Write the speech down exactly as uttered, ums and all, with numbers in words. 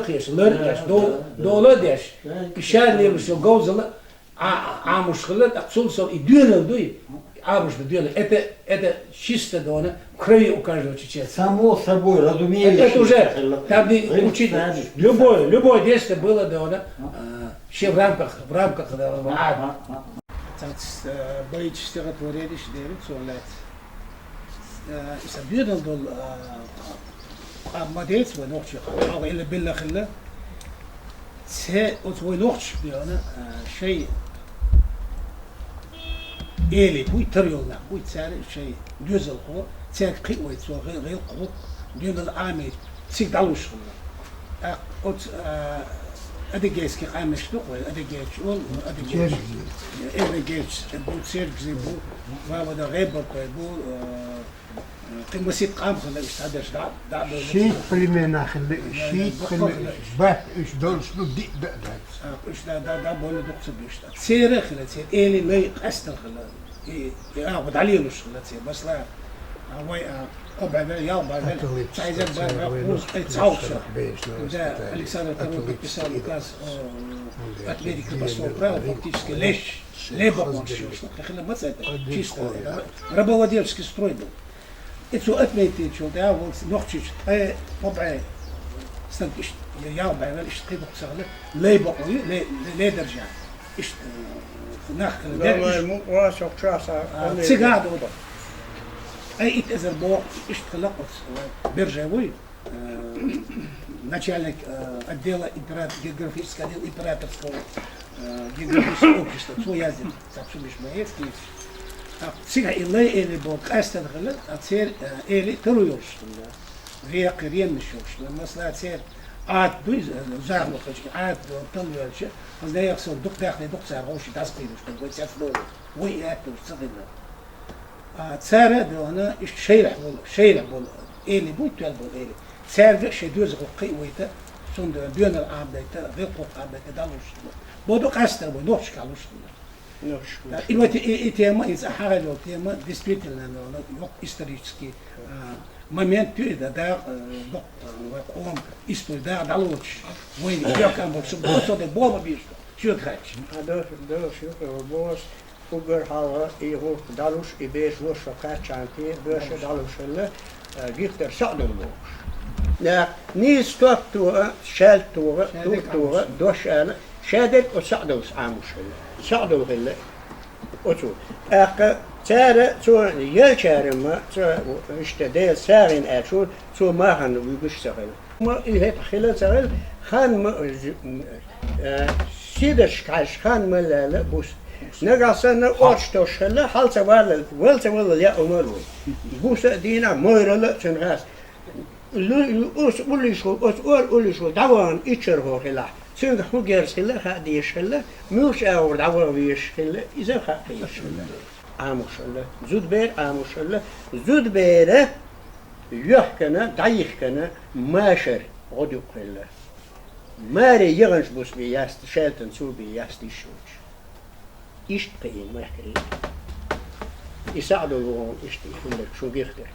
а кхеташ, лар а еш, дов-, дола а деш, и ша лелаш йола говзал а Ӏа-, Ӏамош хилла, тӀаккха цул совгӀа и доьналла дуй, Ӏамош ду доьналла. Это, это чисто, да, она в крови у каждого чеченца. Само собой разумеющееся. Это уже, там не учить. Любое, любое действие было, да, она, а, вообще в рамках, в рамках, да, ада. Цац, э, поэтический стихотворенеш дерриг цо лаьцна. Э, и са доьналла дола, э, къам ма деций вай нохчий къам, хьалха илла билла хилла. Цу, оцу вай нохчаша беана, э, шайн эли буй, тара йола нах буй, цара шайн доьзалхо, цаьрга кхиавайта цо гӀи-, гӀиллакх-гӀулакх, доьналла Ӏамийта, цига дӀалуш хилла. ТӀаккха оцу, а, адыгейский къамаш ду-кх вай, адыгейчу олу, адыгейчу, адыгейчу бу, цергашний бу, ва-, вада гӀебархой бу, а, кхин масийтта къам хилла, иштта дӀадерш дӀа-, дӀа а бевлла. Шийтта племена хилла, шийтта хилла, бат уьш долуш ду, диъ да а дац. А, уьш дӀа-, дӀа-, дӀа а бевлла дукха ца буьйш. Церан а хилла, церан эли лай къаьстина хилла. И, и агӀо дӀалелош хилла церан. Масала, а, вай, а, кхо бӀаь ваьлла, ялх бӀаь ваьлла, цхьа эзар бӀаьвега, кхузткъе цхьаалгӀа шо, когда Александр второй подписал указ о отмене крепостного права, фактически леш, лай бакъонаш йолуш хилла, ма ца хилла, чисто, да, рабовладельческий строй был. И цо отменить динчул тӀаьхьа вай Нохчийчу ткъе кхо бӀе стаг иштта, я ялх бӀе ваьлла, иштта кхин дукха ца хилла, лай бакъо ю, лай, лай, лай даржехь. Иштта, э, нах хилла дерг уьш. Мукъа сохчаса, а, цигахь а ду. Ткъе итт эзар боху, иштта хилла оцу, э, Бержев вуй, э, начальник, э, отдела император-, географического отдела императорского, э, географического общества, цо яздина. Цхьа цу миш ма эца кийча. ТӀаккха цигахь и лай эли боху къаьстина хилла, ткъа церан, э, эли таро йолуш хилла. Веккхий ренаш йолуш хилла. Масала, церан Ӏадат дуй, э, захалхочун Ӏадат ду, тал йоьлча, хаза дехьа сов дукха даьхни дукха цара гӀовший дӀасакхийраш, вай цец долу, вай и аьтту ца хилла. А, цара а доьгӀна, иштта шайрахь болу, шайрахь болу эли буй, тоьлла болу эли. Цаьрга а шайн доьзалхо кхиавайта, цундела доьналла Ӏамадайта, гӀиллакх-гӀулакх Ӏамадайта дӀалуш хилла. Боху ду къаьстина вай нохчашкахь луш хилла. Нохчашкахь. Да, и вот и, и тема, и цхьа хьагӀ йолу тема, действительно, ну, ну, йоккха исторический, а, момент ю и, да, да, э, бакъ-, э, вай къоман истори дагӀа дӀалоцуш, вайн йоккха ам боху, со де боху ма бийша, шуьга хаьттича. А, да, да, шуьга боху. Уггар хьалха и гӀуллакх дӀалуш, и бераш лоша кхаьччахьана, те доьша дӀалуш хилла, а, Гихтер СаӀдулла бохуш. Нах нийса топ тоха, шаьлта тоха, тур тоха, дош ала, шадерг оцу СаӀдуллас Ӏамош хилла. СаӀдулла хилла оцо. ТӀаккха цара, цо елчаьрма, цо, иштта Делан сагӀина аьлча, цо махана вуьгуш ца хилла. Ма и хӀета хила ца хилла, хан ма, э, сидашка хьаьжча, хан ма лаьлла буса. Нагахь санна орца тосуш хилла, хьал ца валлал, вал ца валлал яа хӀума а лой. Буса а дийнахь, мойралла а цуьнан гӀаьс. Лу-, ус уллиш ву, оцу ор уллиш ву, дӀавахана иччархо хилахь. Цуьнга хӀун герз хилла а хаа дезаш хилла, муьлхачу агӀор дӀаваха везаш хилла, иза а хаа хезаш хилла. Ӏамош хилла, зудабер Ӏамош хилла, зудабера Йоьхкана, дӀайихкана, машар гӀодаюкъ хилла. Маре яханчу буса бен яста, шаьлтан цо бен яста йиш йолчу. Иштта кхиийна мехкарий. И СаӀдулла вон иштта и хилларг шун гихтара.